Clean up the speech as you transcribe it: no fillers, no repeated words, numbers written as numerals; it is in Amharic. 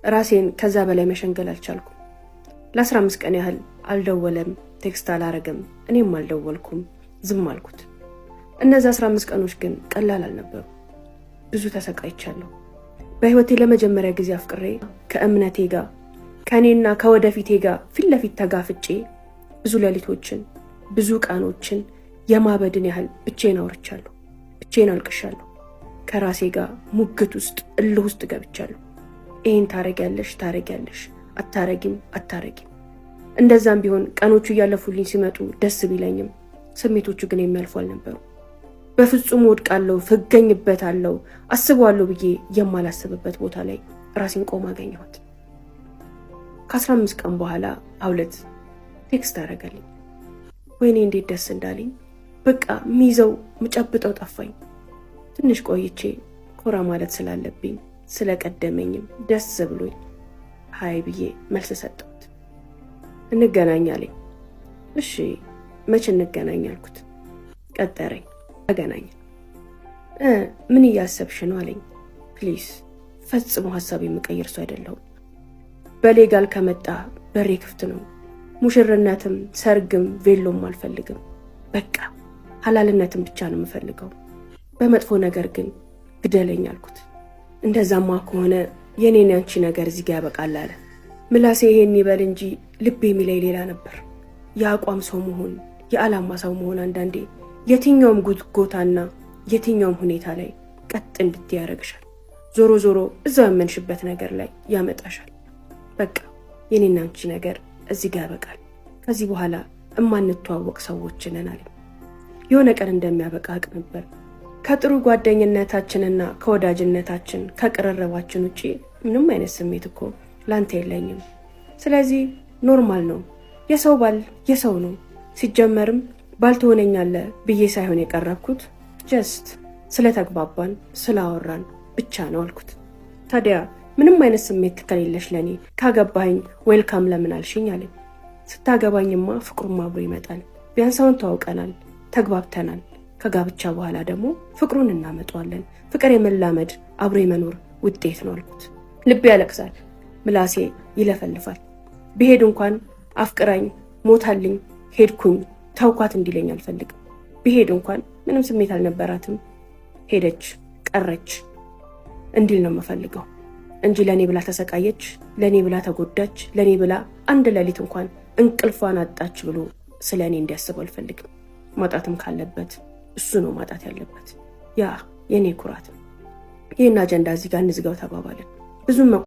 ራሴን ከዛ በላይ መሸንገል አልቻልኩም። ለ15 ቀን ያህል አልደወለም፣ text አላረገም፣ እኔም አልደወልኩም፣ ዝም አልኩት። እነዚ 15 ቀኖች ግን ቀላል አልነበሩ። ብዙ ተሰቃይቻለሁ። በህይወቴ ለመጀመሪያ ጊዜ አፍቅሬ ከእምነቴ ጋር፣ ከእኔና ከወደፊቴ ጋር ፊት ለፊት ተጋፍጬ ብዙ ሌሊቶችን፣ ብዙ ቀኖችን የማበድን ያህል ብቻዬን አውርቻለሁ፣ ብቻዬን አልቅሻለሁ። ከራሴ ጋር ሙግት ውስጥ፣ እልህ ውስጥ ገብቻለሁ። ይህን ታረጊያለሽ፣ ታረጊያለሽ፣ አታረጊም፣ አታረጊም። እንደዛም ቢሆን ቀኖቹ እያለፉልኝ ሲመጡ ደስ ቢለኝም ስሜቶቹ ግን የሚያልፉ አልነበሩ። በፍጹም ወድቃለሁ፣ ፍገኝበታለሁ፣ አስበዋለሁ ብዬ የማላስብበት ቦታ ላይ ራሴን ቆም አገኘሁት። ከ15 ቀን በኋላ አውለት text አደረገልኝ። ወይኔ እንዴት ደስ እንዳለኝ! በቃ ሚይዘው ምጨብጠው ጠፋኝ። ትንሽ ቆይቼ ኮራ ማለት ስላለብኝ፣ ስለቀደመኝም ደስ ብሎኝ hi ብዬ መልስ ሰጠሁት። እንገናኝ አለኝ። እሺ መች እንገናኝ አልኩት። ቀጠረኝ። ተገናኘን። ምን እያሰብሽ ነው አለኝ። Please፣ ፈጽሞ ሀሳብ የምቀይር ሰው አይደለሁም። በ legal ከመጣ በሬ ክፍት ነው። ሙሽርነትም ሰርግም ቬሎም አልፈልግም። በቃ ሀላልነትም ብቻ ነው የምፈልገው። በመጥፎ ነገር ግን ግደለኝ አልኩት። እንደዛማ ከሆነ የኔን ያንቺ ነገር እዚህ ጋ ያበቃል አለ። ምላሴ ይሄን ይበል እንጂ ልቤ የሚለኝ ሌላ ነበር። የአቋም ሰው መሆን፣ የዓላማ ሰው መሆን አንዳንዴ የትኛውም ጉትጎታና የትኛውም ሁኔታ ላይ ቀጥ እንድትይ ያደርግሻል። ዞሮ ዞሮ እዛው ያመንሽበት ነገር ላይ ያመጣሻል። በቃ የኔና አንቺ ነገር እዚህ ጋር ያበቃል። ከዚህ በኋላ እማንተዋወቅ ሰዎች ነን አለኝ። የሆነ ቀን እንደሚያበቃ አውቅ ነበር። ከጥሩ ጓደኝነታችንና ከወዳጅነታችን ከቅርርባችን ውጪ ምንም አይነት ስሜት እኮ ላንተ የለኝም። ስለዚህ normal ነው። የሰው ባል የሰው ነው። ሲጀመርም ባል ትሆነኛለህ ብዬ ሳይሆን የቀረብኩት just ስለተግባባን ስላወራን ብቻ ነው አልኩት። ታዲያ ምንም አይነት ስሜት ከሌለሽ ለእኔ ካገባኸኝ welcome ለምን አልሽኝ አለኝ። ስታገባኝማ ፍቅሩም አብሮ ይመጣል። ቢያንስ አሁን ተዋውቀናል፣ ተግባብተናል። ከጋብቻ በኋላ ደግሞ ፍቅሩን እናመጣዋለን። ፍቅር የመላመድ፣ አብሮ የመኖር ውጤት ነው አልኩት። ልቤ ያለቅሳል፣ ምላሴ ይለፈልፋል። ብሄድ እንኳን አፍቅራኝ ሞታልኝ ሄድኩኝ ተውኳት እንዲለኝ አልፈልግም። ብሄድ እንኳን ምንም ስሜት አልነበራትም፣ ሄደች ቀረች እንዲል ነው የምፈልገው እንጂ ለእኔ ብላ ተሰቃየች፣ ለእኔ ብላ ተጎዳች፣ ለእኔ ብላ አንድ ሌሊት እንኳን እንቅልፏን አጣች ብሎ ስለ እኔ እንዲያስብ አልፈልግም። ማጣትም ካለበት እሱ ነው ማጣት ያለበት። ያ የእኔ ኩራት ነው። ይህን አጀንዳ እዚህ ጋር እንዝጋው ተባባልን። ብዙም